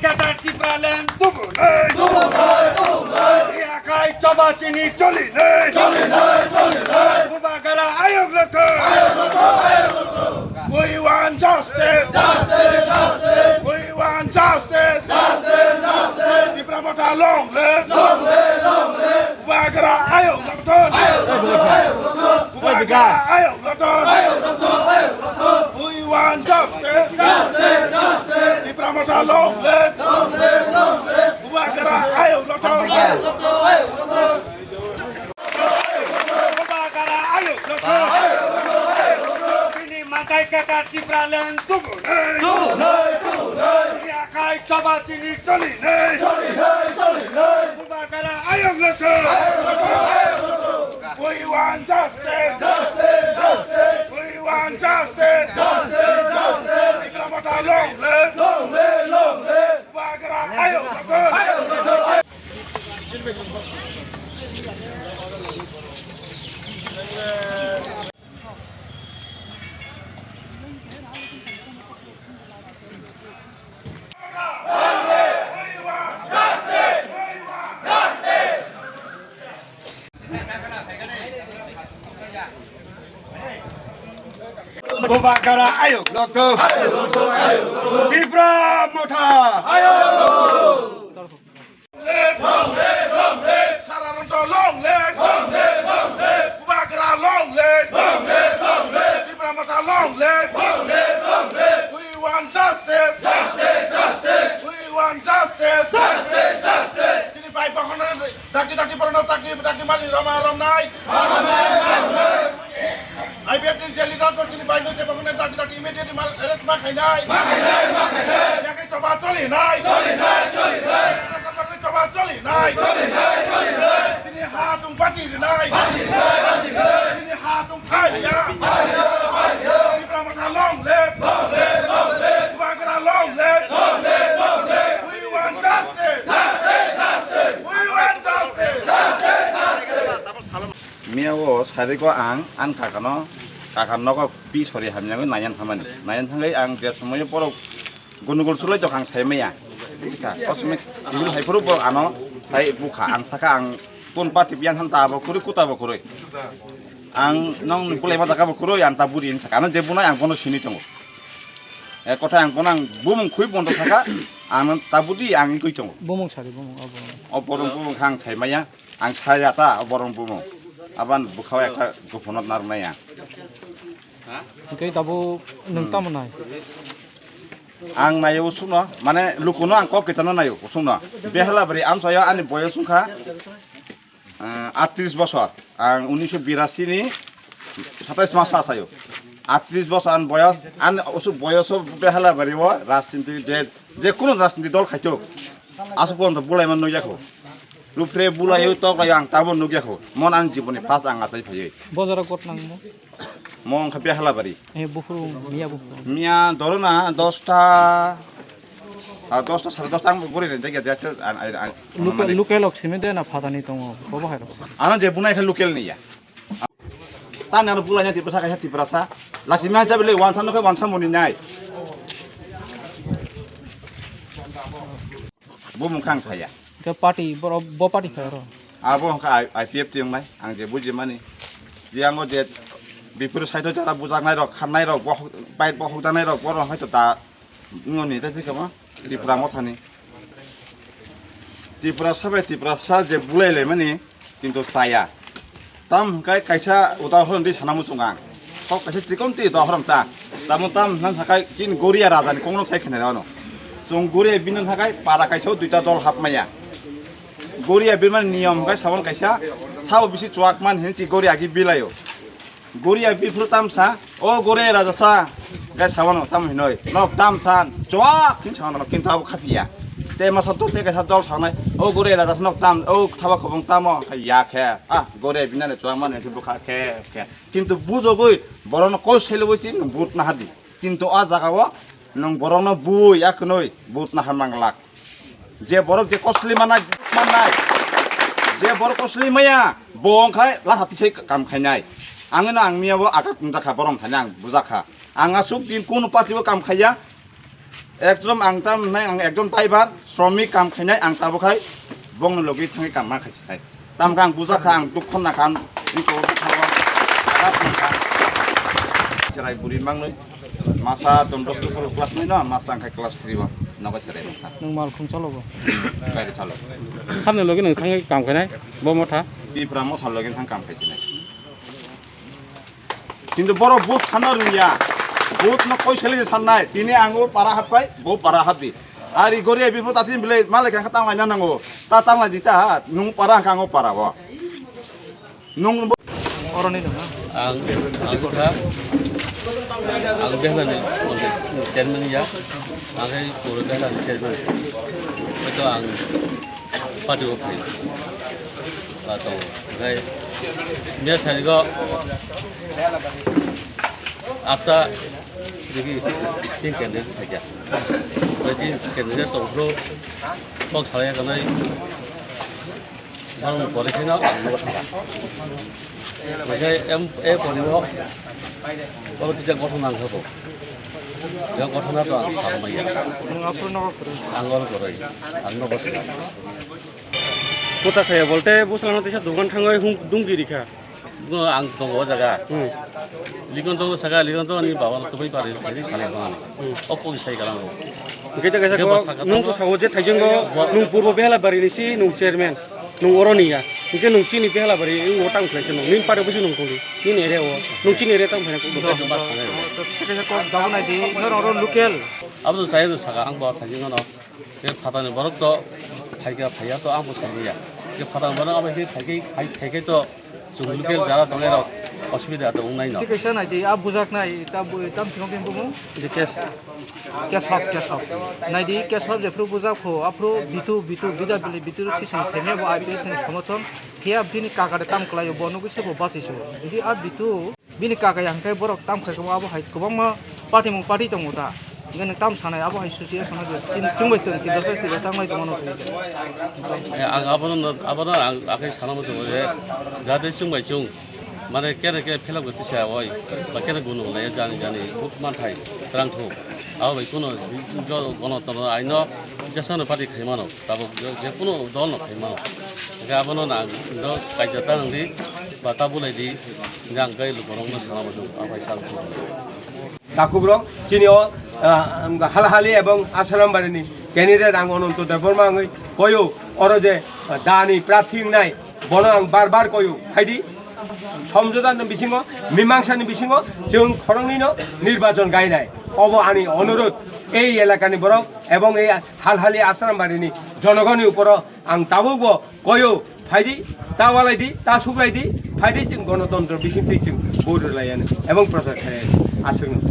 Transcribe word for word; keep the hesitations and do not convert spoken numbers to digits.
Greater Tipraland tubunai. Tubunai, tubunai. Yakai choba chini cholinai. Cholinai, cholinai. Bubagra ayok lokho. Ayok lokho, ayok lokho. We want justice. Justice, justice. We want justice. Justice, justice. Tipra Motha long live. Long live, long live. Bubagra ayok lokho. Ayok lokho, ayok lokho. Bubagra ayok lokho. Ayok lokho, ayok lokho. We want justice. Justice, justice. Tipra Motha long live. Long live, long live. Bubagra ayok lokho. Ayok lokho, ayok lokho. Bubagra ayok lokho. Bini manthai Greater Tipraland tubunai. Tubunai, tubunai. Yakai choba chini cholinai. Cholinai, cholinai. Bubagra ayok lokho. Ayok lokho, ayok lokho. We want justice. Justice, justice. We want justice. Justice, justice. Tipra Motha long live. Long live, long live. Bubagra ayok lokho. Ayok lokho. Bubagra ayok lokho. Tipra Motha. Long live, long live, long live. Sararanto long live. Long live, long live. Bubagra long live. Long live, long live. Tipra Motha long live. Long live, long live. We want justice. Justice, justice. We want justice. Justice, justice. Chini bai bokhorno dagi dagi borokno dagi dagi mali roma romnai. I P F T ni je leader sor chini bai no je bokhorno dagi dagi immediately mal arrest ma khainai. Ma khainai, ma khainai. Yakai choba cholinai. Cholinai, cholinai. Choba cholinai. Cholinai, cholinai. Chini ha chwng bachi rinai. Bachi rinai, bachi rinai. Chini ha chwng phai ya. Phai ya, phai ya. Tipra Motha long live. Long live, long live. Bubagra long live. Long live, long live. We want justice. Justice, justice. We want justice. Justice, justice. Miya o sariko ang, ang kakano, kakar nogo pi sori hamyangwi nayan thamani. Nayan thangwi ang je somoyo borok gonogol sulai tok ang sai maya. Bukha, o somoi tibul hai phuru borok ano sai bukha. Ang saka ang kon party biyang han ta bo khurui kuta bo khurui. Ang nong ni bulai ma jaga bo khurui ang ta buri hin saka. Ano je bunai ang bono sini tongo. E kotha ang bono ang bumung khui bondo saka. Ang ta budi ang koi tongo. Bumung sari bumung, o bumung. O borok bumung khang sai maya. Ang saya ta borong bumung. Aban bukhao ekta gophonat narwnai ang. Hingke tabuk nwng tamo nai? Ang nayo usukno, mane lukuno ang kok kichano nayo usukno. Behala bari amsayo ani boyos wngkha, eh, atris bosor. Ang unisho birasi ni satais mas asayo. Atris bosor ani boyos, ani usuk boyoso behala bari o rajniti je, je kunu rajniti dol khaito. Asuk pono bulaima nukya kho. Lupre bulayo toklayo ang tabo nukya kho. Mon ani jiboni pas ang achai phaiwi. Bojaro kot nangmo? Mo wngkha Behalabari. Eh, buphuru, miya buphuru. Miya dorona dosta, ah, dosta sare dosta ang guri rinjak ya, ya, an, an, an, Local, local rok simi de na phatani tongo, bobo hai rok. Ano je bunai khe local ni ya. Tani ano bulaina Tiprasa kaisa Tiprasa. Lasima hisabe le wansa no khe wansa muni nai. Bo mungkha ang saya. Ke party, boro, bo party khe oro. Abo hwnkha I-, I P F T wngnai, ang je bujimani. Je ango je bipuru side o jara bujaknai rok, kharnai rok, bohok, bike bohok janai rok, borok hwnkhe ta wngoni, tei se kamo Tipra Mothani. Tiprasa bai Tiprasa je bulai laimani, kintu chaya. Tam hwnkhe kaisa udahoron di sana muchung ang. Kok kaisa chikon twi udahoron ta. Tamo tam hwnkhe chini Goria raja ni kok no sai khenai ano. Chwng Goria bini hwnkhe para kaisa o duita dol hapmaya. Goria bini niyom hwnkhe sabon kaisa sabo bisi chuak man hinwi chi Goria agi bilaio. Goria biphuru tamsa, "O Goria raja sa," hwnkhe sabon tam hinoi. Nok tamsa chuak hin sabon kintu abo khapiya. Tei masa to tei kaisa dol sanai, "O Goria raja sa nok tam, o thaba khobong tamo," hwnkhe ya khe. Ah, Goria binani chuak man hinwi bukha khe khe. Kintu bujogoi borokno kol selogoi si nwng vote nahadi. Kintu o jagao nwng borokno bui ya kwnwi vote naha manglak. Je borok je kosli manai, manai. Je borok kosli maya, bo wngkhai latha tisai kam khainai. Angino ang miyabo agat wngjakha, borok thani ang bujakha. Ang asuk din kunu party bo kam khaiya. Ekdom ang tam nai, ang ekdom driver, sromik kam khainai, ang tabo khai bongni logi thangwi kam ma khaisi khai. Tam kha ang buja kha, ang dukh khonna kha, ang iko bwkhao jaga thang kha. Cherai buri mangnoi, masa dondrostu khoro class nine no, masa ang khai class three o, nogo cherai masa. Nwng mal khum chalo bo? Gari chalo. Samni logi nwng thangwi kam khainai, bo motha? Tipra motha logi thang kam khaisinai. Kintu borok vote sanna rwngya. Vote no koi sele sannai. Tini ang o para happai, bo para hapdi. Ari gori bipot atin bile malik ang tang laina nango. Ta tang lai dita ha. Nung para ang o para bo. Nung bo- Oroni dong. Ang, ang kha, ang behlani chairman ya. Ang khe puro behlani chairman. Ito ang party o phai. Ba tongo. Oke. Dia sarigo. Apta digi tin candidate khaja. Tin candidate tongphuru kok salai kanai. Bang pore kheno ang no thara. Oke, em, e pore o. Oro kisa gothon nang kho. Ya gothon to ang samaya. Ang oro koroi. Ang no bosna. Kota khaya bolte bwskango teisa dogan thangwi hung dungdi rikha. Bo ang tongo o jaga. Hmm. Likon tongo saka, likon tongo ni baba tubui pari, pari sale tongo. Hmm. O kok sai kalang ro. Hingke ta kaisa kok, nwng to sawo je thaijengo, nwng purbo Behalabari ni si nwng chairman, nwng oro ni ya. Hingke nwng chini Behalabari, nwng o tang khlai se nwng, nini pare busi nwng tongdi, nini area o, nwng chini area tang phai na kok. Kaisa kok dabo nai di, norok oro local. Abo to sai saka, ang bo thaijengo no. Khe phatani borok to phaikha phaiya to ang bo saniya. Khe phatani borok abo khe phaikhai, phai, phaikhai to chwng local jara tongnai rok osubida to wngnai no. Khe kaisa nai di, a bujak nai, ta bu-, tam thwng bini bumung? Je kes. Kesop, Kesop. Nai di, Kesop jephru bujak pho, aphru Bitu, Bitu, bida bili Bitu sisang themya bo I P F ni somorthon. Phiya bini kaka de tam kwlaio, bo nugwi se bo bachai su. Di a Bitu. Bini kaka yang khe borok tam khai kamo abo hai kwbangma party mung party tongo ta. Hingke nwng tam sanai abo hai susi sanai je chini chwng bai chwng tibasa tibasa wngnai tongmano. Eh, ang abono, abono ang akhai sana muchungo je jate chwng bai chwng mane kere kere phelok gotisa oi ba kere gunu lai jani jani buk manthai twrang thu abo bai kuno jo gono tono aino jesano party khai mano tabuk je kuno dol no khai mano. Hingke abono nang do kaisa ta nang di ba ta bulai di. Jang kai lukurok no sana muchung abai sal. Takhuk rok chini o, ah, Halhali ebong Asarambari ni candidate ang Ananto Debbarma wngwi koyo oro je, ah, dani prarthi wngnai bono ang bar bar koyo phaidi somjota ni bisingo mimangsa ni bisingo chwng khoroknwi no nirbachon gainai obo ani onurodh ei elaka ni borok ebong ei Halhali Asarambari ni jonogon ni uporo ang tabuk bo koyo phaidi, ta walai di, ta suklai di, phaidi chwng gonotontro bisingtwi chwng vote rwlai anw ebong prochar khlai anw aswkno.